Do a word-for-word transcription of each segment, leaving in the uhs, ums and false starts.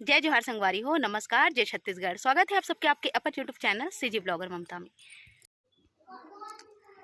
जय जोहार संगवारी हो, नमस्कार, जय छत्तीसगढ़। स्वागत है आप सबके आपके अपन YouTube चैनल सीजी ब्लॉगर ममता में।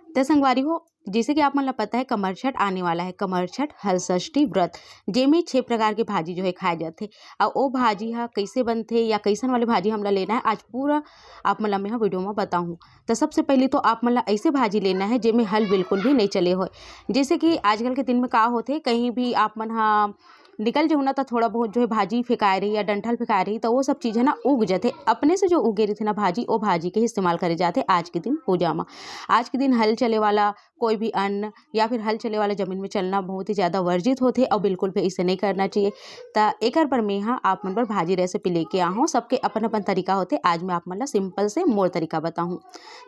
तो संगवारी हो, जैसे कि आप मन ला पता है, कमरछठ आने वाला है, कमरछठ हलषष्ठी व्रत, जेमे छह प्रकार के भाजी जो है खाए जाथे। और वो भाजी हा कैसे बनथे या कैसन वाले भाजी हमला लेना है, आज पूरा आप मन ला मैं वीडियो में बताऊँ। तो सबसे पहले तो आप मन ला ऐसे भाजी लेना है जेमे हल बिल्कुल भी नहीं चले होए। जैसे कि आजकल के दिन में का होथे, कहीं भी आप मन हा निकल जाहू ना, तो थोड़ा बहुत जो है भाजी फेंकाए रही या डंठल फेंकाए रही, तो वो सब चीज़ है ना उग जाथे। अपने से जो उगे रहिथे ना भाजी, वो भाजी के इस्तेमाल करे जाथे आज के दिन पूजा में। आज के दिन हल चले वाला कोई भी अन्न या फिर हल चले वाला जमीन में चलना बहुत ही ज़्यादा वर्जित होथे और बिल्कुल भी इसे नहीं करना चाहिए। त एकर बर मैं हा आप मन बर भाजी रेसिपी लेके आहूँ। सबके अपन अपन तरीका होथे, आज मैं आप मन ला सिंपल से मोर तरीका बताहूँ।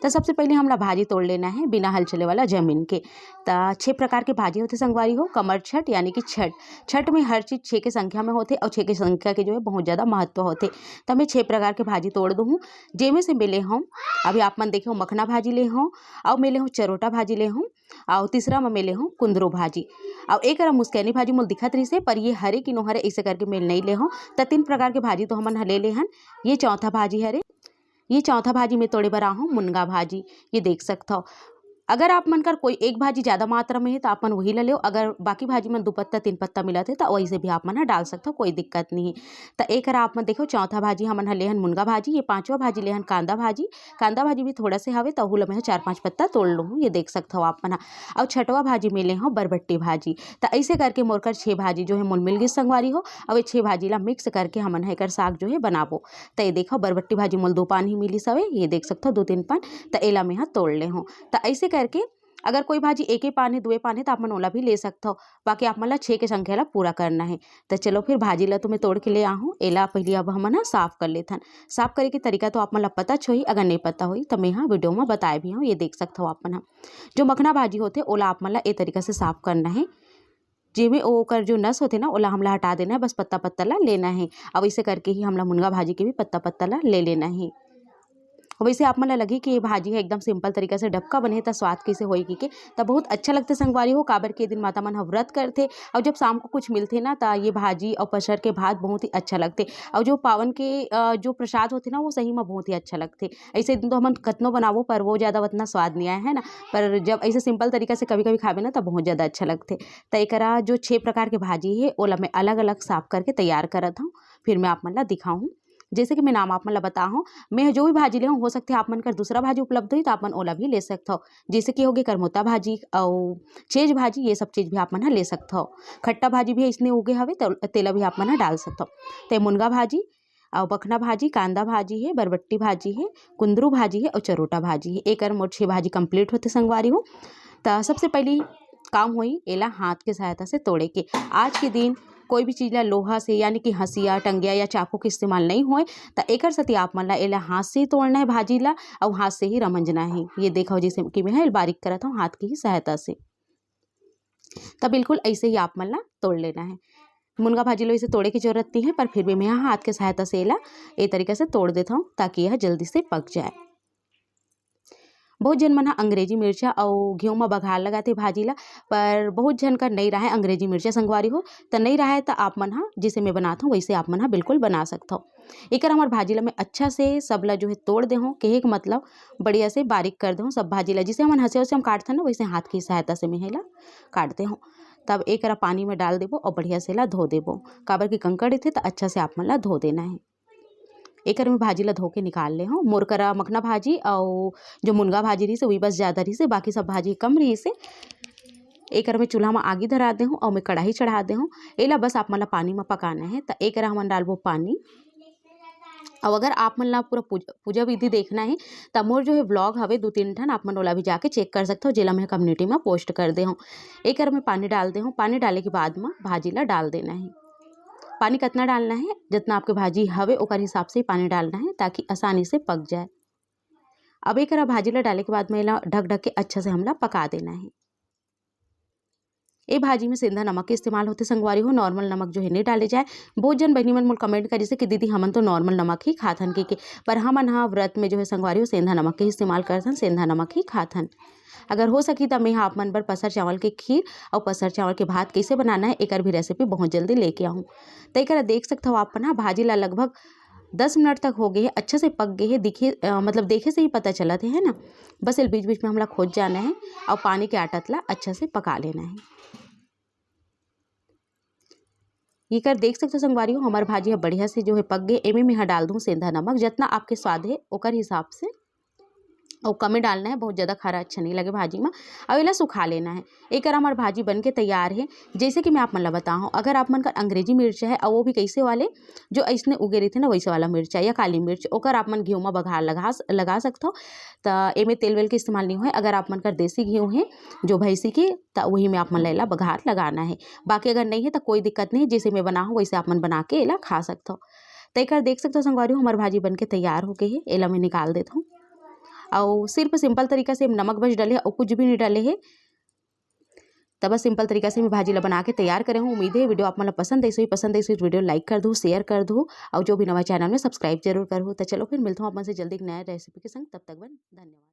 तो सबसे पहले हमला भाजी तोड़ लेना है बिना हल चले वाला जमीन के। त छः प्रकार के भाजी होथे संगवारी हो, कमरछठ यानी कि छठ। छठ में हर चीज़ छः के संख्या में होथे और छः के संख्या के जो है बहुत ज़्यादा महत्व होथे। त मैं छः प्रकार के भाजी तोड़ दूँ, जेमे से मैं ले हूँ, अभी आप मन देखे हो मखना भाजी ले हूँ, और मैं ले हूँ चरोटा भाजी ले हूँ, और तीसरा में मैं ले हूँ कुंदरू भाजी। और एक मुस्कैनी भाजी मोल दिखत रहिसे, पर ये हरे कि नो हरे, इसे करके मैं नहीं ले हूँ। त तीन प्रकार के भाजी तो हमन ह ले ले हन। ये चौथा भाजी हरे, ये चौथा भाजी में तोड़े बर आहूँ मुनगा भाजी, ये देख सकथव। अगर आप मन कर कोई एक भाजी ज़्यादा मात्रा में है तो आप मन वही ला लेव। अगर बाकी भाजी मन दो पत्ता तीन पत्ता मिलत है तो वैसे भी आप मन ह डाल सकथव, कोई दिक्कत नहीं है। तो एक आप मन देखो, चौथा भाजी हमन ह लेहन मुनगा भाजी, ये पांचवा भाजी लेहन कांदा भाजी। कांदा भाजी भी थोड़ा से हवे तो ओहू ला मैं ह चार पांच पत्ता तोड़ लूँ, ये देख सकथव आप मन ह। और छठवा भाजी में ले हूँ बरबट्टी भाजी। तो ऐसे करके मोर कर छः भाजी जो है मोल मिल गई संगवारी हो। अब ये छः भाजी ला मिक्स करके हमन ह एकर साग जो है बनाबो। त ये देखो, बरबट्टी भाजी मोल दो पान ही मिलिस हवे, ये देख सकथव, दो तीन पान। त एला मैं ह तोड़ ले हूँ। त ऐसे करके अगर कोई भाजी एके पान हे, दुए पान हे, त आप मन ओला भी ले सकथव। बाकी आप मन ला छः के संख्या ला पूरा करना है। त चलो फिर भाजी ला तो मैं तोड़ के ले आहूँ। एला पहले अब हमन ह साफ कर लेथन। साफ करे के तरीका तो आप मन ला पता होही, अगर नहीं पता होही त मैं ह वीडियो में बताए भी हूँ, ये देख सकथव आप मन ह। जो मखना भाजी होथे ओला आप मन ला ए तरीका से साफ करना है। जेमे ओकर जो नस होथे ना, ओला हमला हटा देना है, बस पत्ता पत्ता ला लेना है। अब इसे करके ही हमला मुनगा भाजी के भी पत्ता पत्ता ला ले लेना है। वैसे आप मन ला लगी कि ये भाजी है एकदम सिंपल तरीका से डबका बने, त स्वाद कैसे होई कि के, त बहुत अच्छा लगथे संगवारी हो, काबर के दिन माता मन ह व्रत करथे और जब शाम को कुछ मिलथे ना, त ये भाजी और पसर के भात बहुत ही अच्छा लगथे। और जो पावन के, अ, जो प्रसाद होथे ना, वो सही में बहुत ही अच्छा लगथे। ऐसे दिन तो हमन कतनो बनाबो, पर वो ज़्यादा उतना स्वाद नहीं आए, है ना। पर जब ऐसे सिंपल तरीका से कभी कभी खाबे ना, त बहुत ज़्यादा अच्छा लगथे। त एकरा जो छः प्रकार के भाजी हे, ओला मैं अलग अलग साफ करके तैयार करत हूँ, फिर मैं आप मन ला दिखाहूँ। जैसे कि मैं नाम आप मन ला बताहूँ, मैं जो भी भाजी ले हूँ, हो सकथे आप मन कर दूसरा भाजी उपलब्ध होही, त आप मन ओला भी ले सकथव। जैसे कि होगे करमोता भाजी अउ चेज भाजी, ये सब चीज़ भी आप मन ह ले सकथव। खट्टा भाजी भी इसने उगे हवे, त तेला भी आप मन ह डाल सकथव। ते मुनगा भाजी अउ मखना भाजी, कांदा भाजी हे, बरबट्टी भाजी हे, कुंदरू भाजी हे अउ चरोटा भाजी हे। एकर मोर छः भाजी complete होथे संगवारी हो। त सबसे पहली काम होई एला हाथ के सहायता से तोड़े के। आज के दिन कोई भी चीज़ ला लोहा से, यानी कि हंसिया, टंगिया या चाकू के इस्तेमाल नहीं होए, त एकर सेती आप मन ला एला हाथ से ही तोड़ना है भाजी ला, अउ हाथ से ही रमंजना है। ये देखो, जैसे कि मैं ह बारीक करत हूँ हाथ की ही सहायता से, त बिल्कुल ऐसे ही आप मन ला तोड़ लेना है। मुनगा भाजी ला इसे तोड़े की जरूरत नहीं है, पर फिर भी मैं ह हाथ के सहायता से एला ए तरीका से तोड़ देता हूँ, ताकि यह जल्दी से पक जाए। बहुत झन मन ह अंग्रेजी मिर्चा अउ घिव म बघार लगाथे भाजी ला, पर बहुत झन कर नइ राहय अंग्रेजी मिर्चा संगवारी हो, त नइ राहय त आप मन ह जइसे मैं बनात हूँ वइसे आप मन ह बिल्कुल बना सकथव। एकर हमर भाजी ला मैं अच्छा से सब ला जो है तोड़ दे हूँ, कहे के मतलब बढ़िया से बारीक कर दे हूँ सब भाजी ला। जइसे हमन हँसिया उसिया म काटथन ना, वइसे हाथ की सहायता से मैं एला काट दे हूँ। तब एकरा पानी में डाल देबो अउ बढ़िया से एला धो देबो, काबर कि कंकड़ रहिथे त अच्छा से आप मन ला धो देना है। एकर मैं भाजी ला धो के निकाल ले हूँ। मोर करा मखना भाजी अउ जो मुनगा भाजी रहिसे, वही बस ज़्यादा रहिसे, बाकी सब भाजी कम रहिसे। एकर मैं चूल्हा में आगी धरा दे हूँ अउ मैं कढ़ाई चढ़ा दे हूँ। एला बस आप मन ला पानी में पकाना है। त एकरा हमन डालबो पानी। अउ अगर आप मन ला पूरा पूज-, पूजा विधि देखना है, त मोर जो है vlog हवे दू तीन ठन, आप मन ओला भी जाके check कर सकथव, जेला मैं community में post कर दे हूँ। एकर मैं पानी डाल दे हूँ। पानी डाले के बाद में भाजी ला डाल देना है। पानी कतना डालना है, जितना आपके भाजी हवे ओकर हिसाब से ही पानी डालना है, ताकि आसानी से पक जाए। अब एकरा भाजी ला डाले के बाद में एला ढक ढक के अच्छा से हमला पका देना है। ए भाजी में सेंधा नमक के इस्तेमाल होथे संगवारी हो, नॉर्मल नमक जो है नहीं डाले जाए। बहुत जन बहिनी मन मोला कमेंट करिस हे कि दीदी हमन तो नॉर्मल नमक ही खाथन के, के, पर हमन ह व्रत में जो है संगवारी हो सेंधा नमक के इस्तेमाल करथन, सेंधा नमक ही खाथन। अगर हो सकी त मैं ह आप मन बर पसर चावल के खीर अउ पसर चावल के भात कैसे बनाना है एकर भी रेसिपी बहुत जल्दी लेके आहूँ। त एकरा देख सकथव आप मन ह भाजी ला लगभग दस मिनट तक हो गए हे, अच्छा से पक गए हे, दिखे अ, मतलब देखे से ही पता चलत हे, है ना। बस एला बीच बीच में हमला खोद जाना है अउ पानी के आटत ला अच्छा से पका लेना है। एकर देख सकथव संगवारी हो, हमर भाजी ह बढ़िया से जो है पक गए। एमे मैं ह डाल दूँ सेंधा नमक, जितना आपके स्वाद है ओकर हिसाब से, अउ कमे डालना है, बहुत ज़्यादा खारा अच्छा नहीं लगे भाजी में। अब एला सुखा लेना है। एकर हमर भाजी बन के तैयार है। जैसे कि मैं आप मन ला बताऊँ, अगर आप मन कर अंग्रेजी मिर्च है, और वो भी कैसे वाले जो ऐसने उगे रहते ना, वैसे वाला मिर्च है या काली मिर्च, ओकर आप मन घी में बघार लगा लगा सकथव। त एमे तेल वेल के इस्तेमाल नहीं होए। अगर आप मन कर देसी घी है जो भैंसी के, त वही में आप मन ला एला बघार लगाना है। बाकी अगर नहीं है त कोई दिक्कत नहीं, जैसे मैं बनाहूँ वैसे आप मन बना के एला खा सकथव। त एकर देख सकथव संगवारी हो, हमर भाजी बन के तैयार हो गए है। एला मैं निकाल देत हूँ। अउ सिर्फ सिंपल तरीका से नमक बस डले हे अउ कुछ भी नहीं डले हे। त बस सिंपल तरीका से मैं भाजी ला बना के तैयार करे हूँ। उम्मीद है वीडियो आप मन ला पसंद आइस होही, पसंद आइस होही त वीडियो लाइक कर दू, शेयर कर दू, अउ जो भी नवा चैनल में सब्सक्राइब जरूर करहू। त चलो फिर मिलत हूँ आप मन से जल्दी एक नया रेसिपी के संग। तब तक बन धन्यवाद।